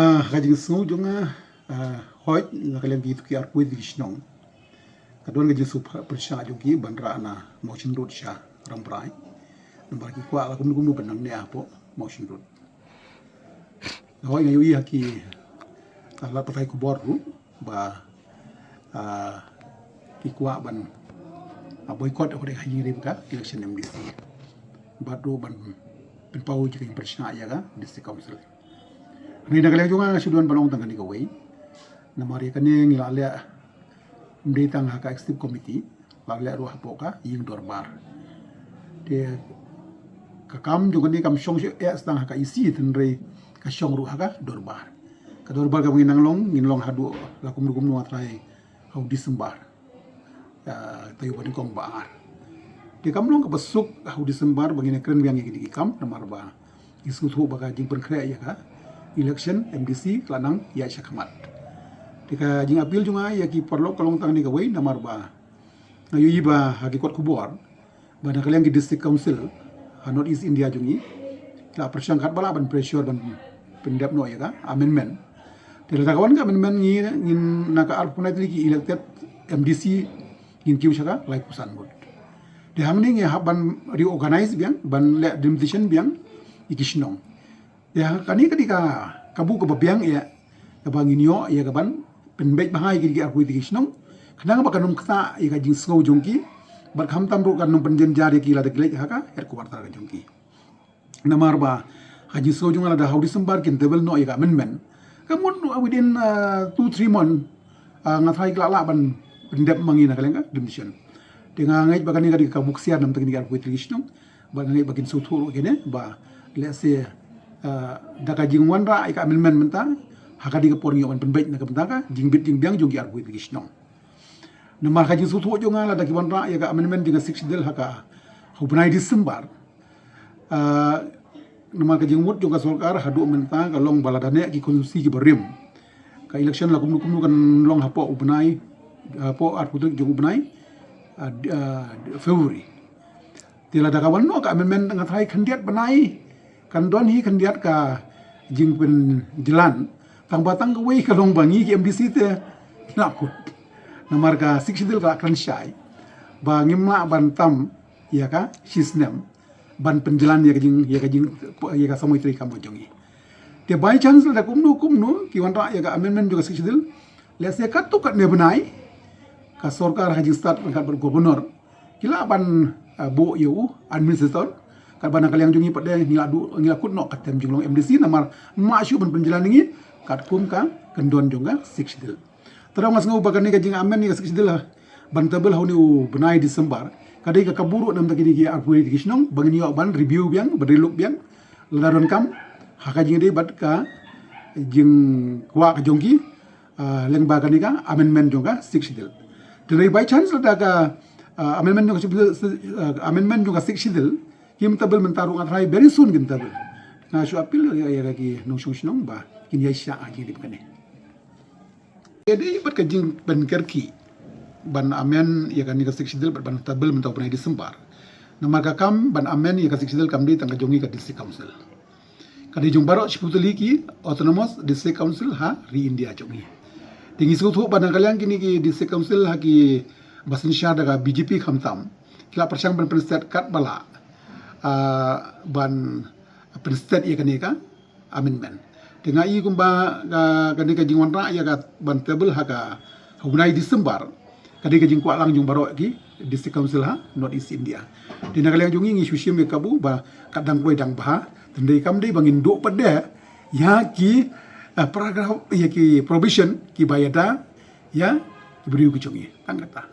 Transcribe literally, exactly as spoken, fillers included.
Ah, ka jingsngew jong nga, ah, hooid, na ka liang ki tu ki arphew tylli ki shnong, ka don ka jingsngew pyrshah jong ki ban rah na Mawshynrut sha Rambrai. Namar ki kwah la kumno kumno ban nang ne hapoh Mawshynrut. Hooid, nga ïohi ha ki, ah, lad pathai khubor ruh ba, ah, ki kwah ban, ah, boycott ha ka jingrim ka election M D C. Bad ruh ban pynpaw jingpyrshah ïa ka District Council. Ngi na ka liang jong nga nga shu don ban ong tang kane kawei. Namar ïa kane ngi la leh, ym dei tang ha ka executive committee, la leh ruh hapoh ka ïing dorbar. Te ka kam jong kane kam shong shuh eh tang ha ka E C, hynrei ka shong ruh ha ka dorbar. Ka dorbar kaba ngin nang long, ngin long haduh la kumno kumno, nga tharai ha u December, ah, taïew ba nyngkong ba ar. Te kam long kaba suk ha u December ba ngin ïakren biang ïa kine ki kam, namar ba ngi sngewthuh ba ka jingpynkhreh ïa ka election M D C ka la nang ïaid shakhmat. Te ka jingappeal jong nga ïa ki paralok ka long tang kane kawei, namar ba nga ïohi ba ha ki kot khubor ba na ka liang ki District Council ha North East India jong ngi ki la pyrshang katba lah ban pressure ban pyndep noh ïa ka amendment. Te lada ka wan ka amendment, ngi, ngin, na ka arphew tylli ki elected M D C, ngin kiew sha ka laiphew san ngut. Te hangne ngi hap ban reorganize biang, ban leh delimitation biang ïa ki shnong. Te ha kane ka dei ka kabu kaba biang ïa kaba ngin ïoh ïa ka ban pynbeit bha ïa ki arphew tylli ki shnong, khnang ba kan ym ktah ïa ka jingsngew jong ki, bad khamtam ruh kan ym pynjynjar ïa ki lada ki leit ha ka headquarter ka jong ki. Namar ba ha ka jingsngew jong nga, lada ha u December kin table noh ïa ka amendment, ka mut within, ah, two three month, ah, nga tharai ki la lah ban pyndep ma ngi na ka liang ka delimitation. Te nga ngeit ba kane ka dei ka kabu ksiar na ka bynta kine ki arphew tylli ki shnong. Bad nga ngeit ba kin sngewthuh ruh kine ba, let's say, ah, da ka jingwanrah ïa ka amendment mynta, ha ka dei ka por ngi ïoh ban pynbeit na ka bynta ka jingbit jingbiang jong ki arphew tylli ki shnong. Namar ka jingsngewthuh jong nga, lada ki wanrah ïa ka amendment jong ka Sixth Schedule ha ka, ha u bnai December, ah, namar ka jingmut jong ka sorkar haduh mynta ka long ba lada neh ki constituency kiba rim, ka election la kumno kumno kan long hapoh u bnai, hapoh arphew tarik jong u bnai, ah, d-, ah, February. Te lada ka wan noh ka amendment, nga tharai khyndiat bnai kan don hi khyndiat ka jingpynjlan. Tang ba tang kawei ka long ba ngi ki M D C te ngi la kut. Namar ka Sixth Schedule ka la kren shai ba ngim lah ban tam ïa ka shisnem ban pynjlan ïa ka jing, ïa ka jing, ïa ka samoi treikam jong ngi. Te by chance lada kumno kumno ki wanrah ïa ka amendment jong ka Sixth Schedule, let's say katto katne bnai, ka sorkar ha jingstad ryngkat bad governor ki lah ban, ah, buh ïa u administrator, katba na ka liang jong ngi pat de ngi la duh, ngi la kut noh ka term jinglong M D C, namar ym lah shuh ban pynjlan ïa ngi katkum ka kyndon jong ka Sixth Schedule. Te nga sngew ba kane ka jingamend ïa ka Sixth Schedule ban table ha une u bnai December ka dei ka kabu ruh na ka bynta kine ki arphew tylli ki shnong ba ngin ïoh ban review biang, ban relook biang, lada donkam, ha ka jingïadei bad ka jingkwah ka jong ki, ah, lyngba kane ka amendment jong ka Sixth Schedule. Te lada by chance lada ka, ah, amendment jong ka Sixth Schedule, ah, amendment jong ka Sixth Schedule kim table mynta ruh, nga tharai very soon kin table. Nga shu appeal ïa, ïa ki nongshong shnong ba kin ïaishah ha ka jingïadei bad kane. Ka dei bad ka jingpynkyrkieh ban amend ïa kane ka Sixth Schedule bad ban table mynta u bnai December. Namar ka kam ban amend ïa ka Sixth Schedule kam dei tang ka jong ngi ka District Council. Ka dei jong baroh shiphew tylli ki Autonomous District Council ha ri India jong ngi. Te ngi sngewthuh ba na ka liang kine ki District Council ha kiba synshar da ka B J P khamtam, ki la pyrshang ban pynstet katba lah, ah, ban pynstet ïa kane ka amendment. Te nga i kumba ka, kane ka jingwanrah ïa ka ban table ha ka, ha u bnai December ka dei ka jingkwah lang jong baroh ki District Council ha North East India. Te na ka liang jong ngi ngi shu shim ïa ka kabu ba ka dang kloi dang bha, te hynrei kam dei ba ngin duh pat de ïa ki, eh, paragraph, ïa ki provision kiba ïada ïa ki briew ki jong ngi. Tang kata.